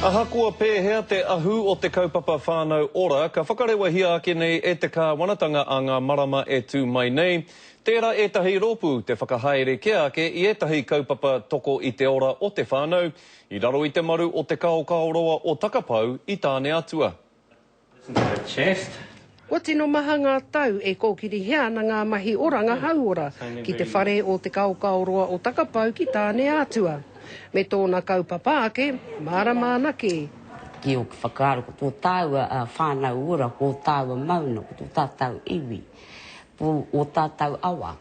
Ahakoa pēhea te ahu o te kaupapa Whānau Ora ka whakarewahia ake nei e te kāwanatanga a ngā marama e tū mai nei, tērā ētahi rōpū te whakahaere kē ake i ētahi kaupapa toko i te ora o te whānau i raro i te maru o Te Kaokaoroa o Takapau i Tāneatua. Kua tino maha ngā tau e kōkirihia ana ngā mahi oranga hauora ki te whare o Te Kaokaoroa o Takapau ki Tāneatua. Me tōna kaupapa ake, mārama ana kē. Ki ōku whakaaro ko tō tāua whānau ora, ko ō tāua mauna, ko tō tātau iwi, ko ō tātau awa.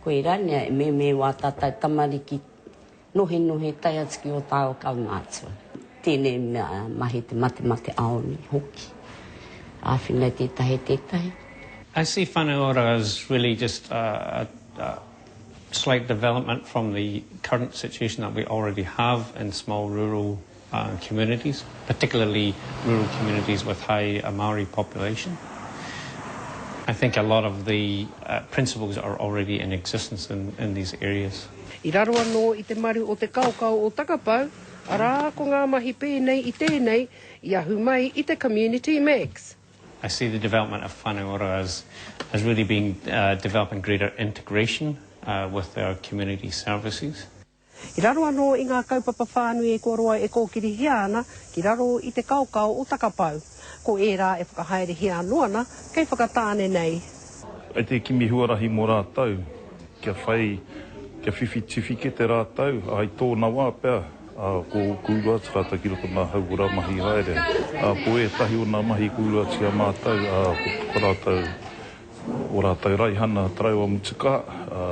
Koirā nea e mēmē wā tātau tamariki Nohinohi tae atu ki ō tāua kaumātua. Tēnei mea mahi te matemate aoni hoki. Āwhina i tētahi tētahi. I see Whānau Ora as really just a slight development from the current situation that we already have in small rural communities, particularly rural communities with high Māori population. I think a lot of the principles are already in existence in, in these areas. I raro anō i te maru o te kaokao o Takapau, arā, ko ngā mahi pēnei i tēnei i ahu mai i te Community Max. I see the development of Whānau Ora as, as really being uh, developing greater integration uh, with our community services. I raro anō i ngā kaupapa whānui e kua roa e kōkirihia ana ki raro i te kaokao o Takapau. Ko ērā e whakahaerehia anō ana kei Whakatāne nei. Kei te kimi huarahi mō rātou kia whai, kia whiwhi tiwhikete rātou, ā, i tōna wā pea, ā, ko uru atu rātou ki roto ngā hauora mahi haere. Ā, ko ētahi o nā mahi ko uru atu i a mātou, ā, ko rātou Ō rātou raihana taraiwa mutuka, ā,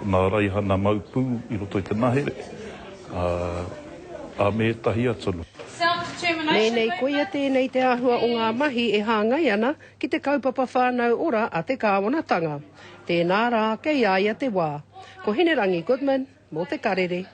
nā raihana mau pū i roto i te ngahere, ā, ā, me ētahi atu anō. Mēnei koia tēnei te āhua o ngā mahi e hāngai ana ki te kaupapa whānau ora a te kāwanatanga. Tēnā rā kei a ia te wā. Ko Hinerangi Goodman mō Te Karere.